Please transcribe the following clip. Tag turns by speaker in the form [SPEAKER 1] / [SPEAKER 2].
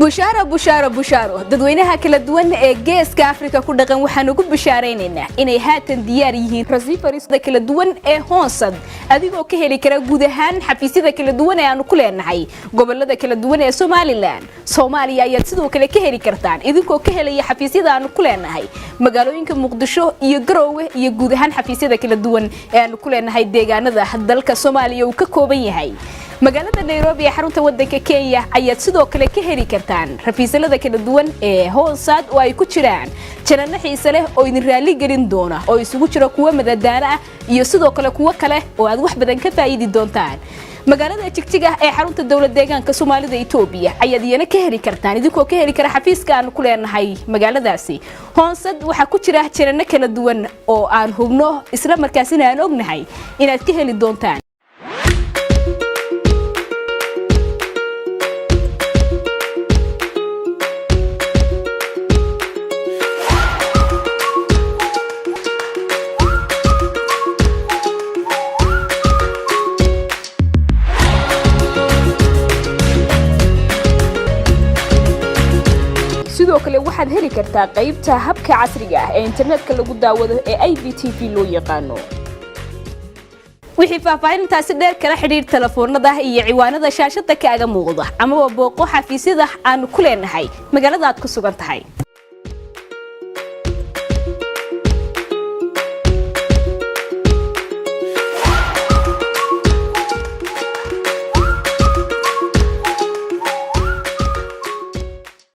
[SPEAKER 1] Bushaaro, bushaaro, bushaaro! Dadweynaha kala duwan ee Geeska Afrika ku dhaqan waxaan ugu bushaaraynaynaa inay haatan diyaar yihiin receiverska kala duwan ee Hoonsad, adigoo ka heli kara guud ahaan xafiisyada kala duwan ee aanu ku leenahay gobolada kala duwan ee Somaliland. Soomaaliya ayaad sidoo kale ka heli kartaan, idinkoo ka helaya xafiisyada aanu ku leenahay magaalooyinka Muqdisho iyo Garoowe iyo guud ahaan xafiisyada kala duwan ee aanu ku leenahay deegaanada dalka Soomaaliya uu ka kooban yahay. Magaalada Nairobi ee xarunta wadanka Kenya ayaad sidoo kale ka heli kartaan receiverada kala duwan ee Hoonsaad, oo ay ku jiraan channelo xiise leh oo idin raali gelin doona, oo isugu jira kuwo madadaalo ah iyo sidoo kale kuwo kale oo aad wax badan ka faa'iidi doontaan. Magaalada Jigjiga ee xarunta dowlad deegaanka Soomaalida Itoobiya ayaad iyana ka heli kartaan, idinkoo ka heli kara xafiiska aanu ku leenahay magaaladaasi. Hoonsad waxaa ku jira channelo kala duwan oo aan hubno, isla markaasina aan ognahay inaad ka heli doontaan. Sidoo kale waxaad heli kartaa qaybta habka casriga ah ee internetka lagu daawado ee IPTV loo yaqaano. Wixii faahfaahintaasi dheer, kala xidhiir telefoonada iyo ciwaanada shaashada kaaga muuqda, amaba booqo xafiisyada aanu ku leenahay magaalada aad ku sugan tahay.